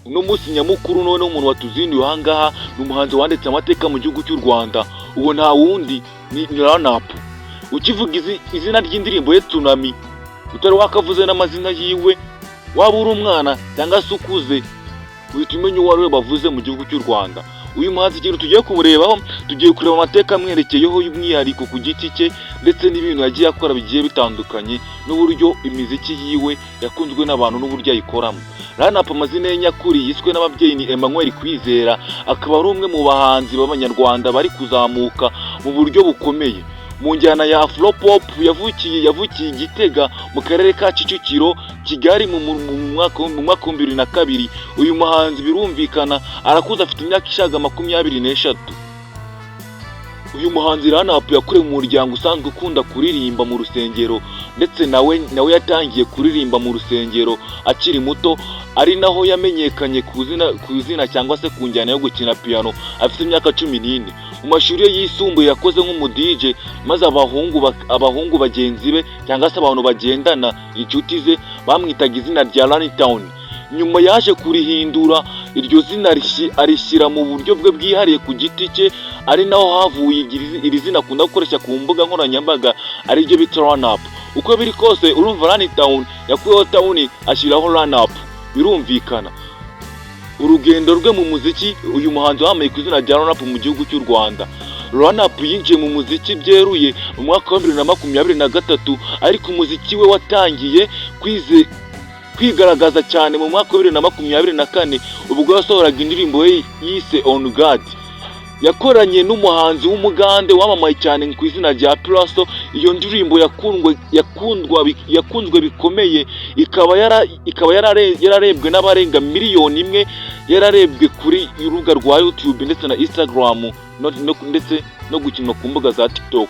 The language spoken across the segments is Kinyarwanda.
Uno munsi nyamukuru noneho, umuntu watuzinduye aha ngaha ni umuhanzi wanditse amateka mu gihugu cy'u Rwanda. Uwo nta wundi ni Run Up. Ukivuga izina ry'indirimbo ye Tsunami, utari wakavuze n'amazina yiwe, waba uri umwana cyangwa se ukuze, uhita umenya uwo ari we bavuze mu gihugu cy'u Rwanda. Uyu muhanzi, ikintu tugiye kumurebaho, tugiye kureba amateka amwerekeyeho y'umwihariko ku giti cye, ndetse n'ibintu yagiye akora bigiye bitandukanye, n'uburyo imiziki yiwe yakunzwe n'abantu, n'uburyo ayikoramo. Run Up, amazina ye nyakuri yiswe n'ababyeyi ni Emmanuel Kwizera, akaba ari umwe mu bahanzi b'Abanyarwanda bari kuzamuka mu buryo bukomeye mu njyana ya Afro Pop. Yavukiye i Gitega mu karere ka Kicukiro, Kigali, mu mwaka wa 2002. Uyu muhanzi birumvikana arakuze, afite imyaka isaga 23. Uyu muhanzi Run Up yakorewe mu muryango usanzwe ukunda kuririmba mu rusengero, ndetse nawe yatangiye kuririmba mu rusengero akiri muto, ari naho yamenyekanye ku izina cyangwa se ku njyana yo gukina piano afite imyaka 14. Mu mashuri ye yisumbuye yakoze nk'umu DJ, maze abahungu bagenzi be cyangwa se abantu bagendana, inshuti ze, bamwitaga izina rya Runtown. Nyuma yaje kurihindura iryo zina, arishyira mu buryo bwe bwihariye ku giti cye, ari naho havuye iri zina akunda gukoresha ku mbuga nkoranyambaga, ariryo bita Run Up. Uko biri kose urumva Runtown yakuyeho town, ashyiraho Run Up, birumvikana. Urugendo rwe mu muziki, uyu muhanzi wamamaye ku izina rya Run Up mu gihugu cy'u Rwanda, Run Up yinjiye mu muziki byeruye mu mwaka wa 2023, ariko umuziki we watangiye kwigaragaza cyane mu mwaka wa 2024, ubwo yasohoraga indirimbo ye yise On God, yakoranye n'umuhanzi w'Umugande wamamaye cyane ku izina rya Piraso. Iyo ndirimbo yakunzwe bikomeye, ikaba yararebwe n'abarenga miliyoni 1, yararebwe kuri urubuga rwa YouTube ndetse na Instagram, ndetse no gukinwa ku mbuga za TikTok.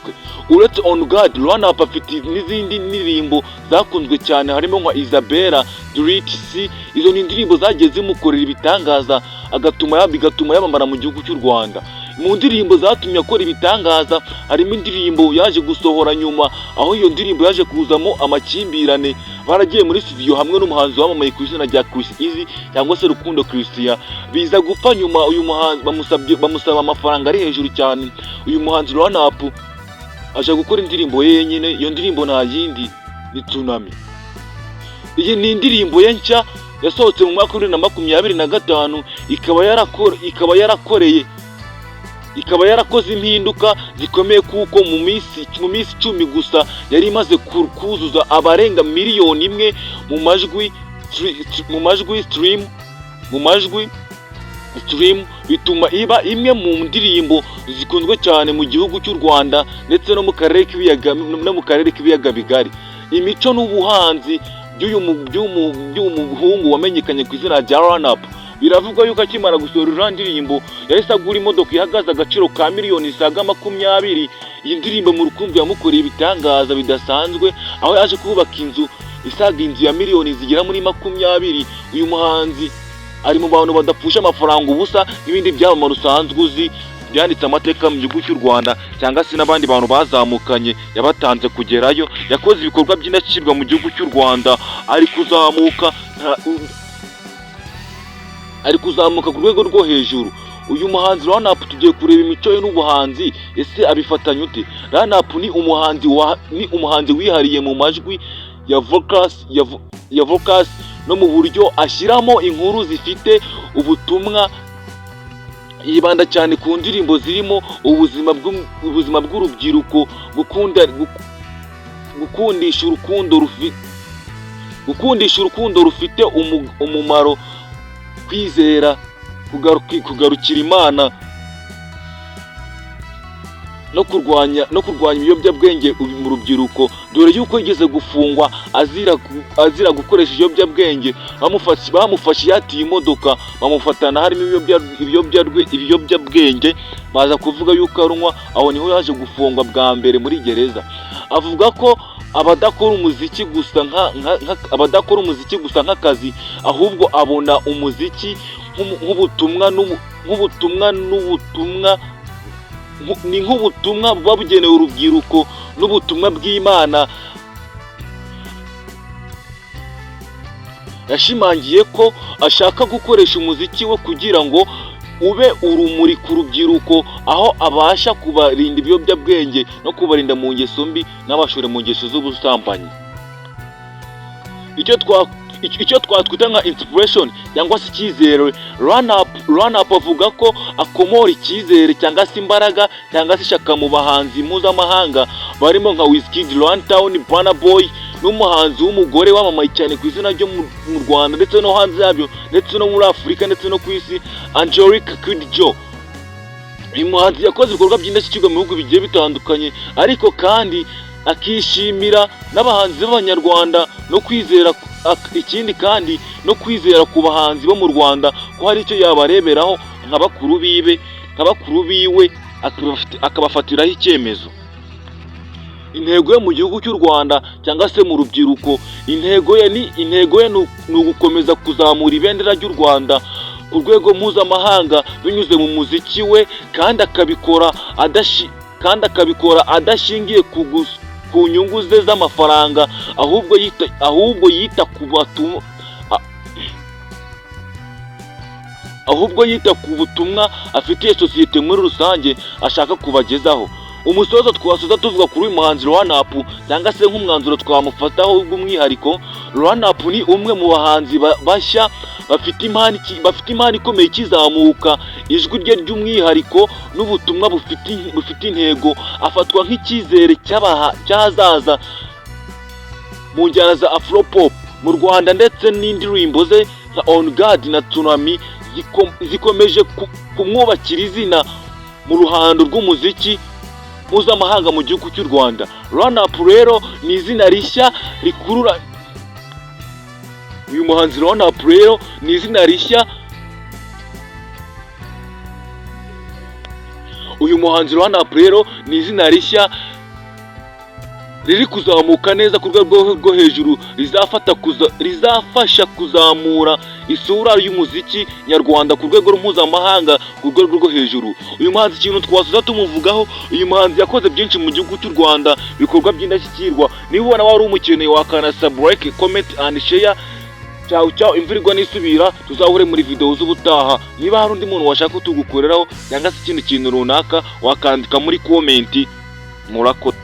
Uretse On God, Run Up afite n'izindi ndirimbo zakunzwe cyane, harimo nka Isabella, Dirty C. Izo ni indirimbo zagiye zimukorera ibitangaza, bigatuma yamamara mu gihugu cy'u Rwanda. Mu ndirimbo zatumye akora ibitangaza harimo indirimbo yaje gusohora nyuma, aho iyo ndirimbo yaje kuzamo amakimbirane, baragiye muri studio hamwe n'umuhanzi wamamaye ku izina rya Chris Easy cyangwa se Rukundo Christian, biza gupfa. Nyuma uyu muhanzi bamusaba amafaranga ari hejuru cyane. Uyu muhanzi Run Up aje gukora indirimbo ye yenyine. Iyo ndirimbo nta yindi, ni Tsunami. Iyi ni indirimbo ye nshya yasohotse mu mwaka wa 2025, ikaba yarakoze impinduka zikomeye, kuko mu minsi 10 gusa yari imaze kuzuza abarenga miliyoni 1 mu majwi stream, bituma iba imwe mu ndirimbo zikunzwe cyane mu gihugu cy'u Rwanda ndetse no mu karere k'ibiyaga bigari. Imico n'ubuhanzi by'uyu muhungu wamenyekanye ku izina rya Run Up, biravugwa yuko akimara gusohora iriya ndirimbo yahise agura imodoka ihagaze agaciro ka miliyoni zisaga 20. Iyi ndirimbo mu rukundo yamukoreye ibitangaza bidasanzwe, aho yaje kubaka inzu isaga inzu ya miliyoni zigera muri 20. Uyu muhanzi ari mu bantu badapfusha amafaranga ubusa n'ibindi byamamare usanzwe uzi byanditse amateka mu gihugu cy'u Rwanda, cyangwa se n'abandi bantu bazamukanye yabatanze kugerayo. Yakoze ibikorwa by'indashyikirwa mu gihugu cy'u Rwanda, ari kuzamuka ku rwego rwo hejuru. Uyu muhanzi Run Up, tugiye kureba imico ye n'ubuhanzi, ese abifatanya ute? Run Up ni umuhanzi wihariye mu majwi ya vocals no mu buryo ashyiramo inkuru zifite ubutumwa. Yibanda cyane ku ndirimbo zirimo ubuzima bw'urubyiruko, gukundisha urukundo rufite umumaro, kwizera, kugarukira Imana no kurwanya ibiyobyabwenge mu rubyiruko, dore yuko yigeze gufungwa azira gukoresha ibiyobyabwenge. Bamufashe yatiye imodoka, bamufatana harimo ibiyobyabwenge, baza kuvuga yuko arunywa. Aho niho yaje gufungwa bwa mbere muri gereza. Avuga ko abadakora umuziki gusa nk'akazi, ahubwo abona umuziki nk'ubutumwa n'ubutumwa ni nk'ubutumwa buba bugenewe urubyiruko n'ubutumwa bw'Imana. Yashimangiye ko ashaka gukoresha umuziki we kugira ngo ube urumuri ku rubyiruko, aho abasha kubarinda ibiyobyabwenge no kubarinda mu ngeso mbi n'abashore mu ngeso z'ubusambanyi. Icyo twatwita nka inspiration cyangwa se icyizere, Run Up avuga ko akomora icyizere cyangwa se imbaraga cyangwa se ishyaka mu bahanzi mpuzamahanga barimo nka Wizkid, Runtown, Burna Boy n'umuhanzi w'umugore wamamaye cyane ku izina ryo mu Rwanda ndetse no hanze yabyo, ndetse no muri Afurika, ndetse no ku isi, Angelique Kidjo. Uyu muhanzi yakoze ibikorwa by'indashyikirwa mu bihugu bigiye bitandukanye, ariko kandi akishimira n'abahanzi b'Abanyarwanda no kwizera, ikindi kandi no kwizera ku bahanzi bo mu Rwanda ko hari icyo yabareberaho nka bakuru biwe, akabafatiraho icyemezo. Intego ye mu gihugu cy'u Rwanda cyangwa se mu rubyiruko, intego ye ni ugukomeza kuzamura ibendera ry'u Rwanda ku rwego mpuzamahanga binyuze mu muziki we, kandi akabikora adashingiye ku nyungu ze z'amafaranga, ahubwo yita ku butumwa afitiye sosiyete muri rusange ashaka kubagezaho. Umusozo twasoza tuvuga kuri uyu muhanzi Run Up, cyangwa se nk'umwanzuro twamufataho bw'umwihariko, Run Up ni umwe mu bahanzi bashya bafite impano ikomeye ikizamuka. Ijwi rye ry'umwihariko n'ubutumwa bufite intego, afatwa nk'icyizere cy'ahazaza mu njyana za Afropop mu Rwanda, ndetse n'indirimbo ze nka On God na Tsunami zikomeje kumwubakira izina mu ruhando rw'umuziki mpuzamahanga mu gihugu cy'u Rwanda. Run Up rero ni izina rishya rikurura uyu muhanzi Run Up rero ni izina rishya Uyu muhanzi Run Up rero ni izina rishya riri kuzamuka neza ku rwego rwo hejuru, rizafasha kuzamura isura y'umuziki nyarwanda ku rwego mpuzamahanga, ku rwego rwo hejuru. Uyu muhanzi, ikintu twasoza tumuvugaho, uyu muhanzi yakoze byinshi mu gihugu cy'u Rwanda, ibikorwa by'indashyikirwa. Niba ubona wari umukeneye, wakanda subscribe, comment and share. Ciao ciao, imvura igwa nisubira, tuzahure muri video z'ubutaha. Niba hari undi muntu washaka tugukoreraho cyangwa se ikindi kintu runaka, wakandika muri comment. Murakoze.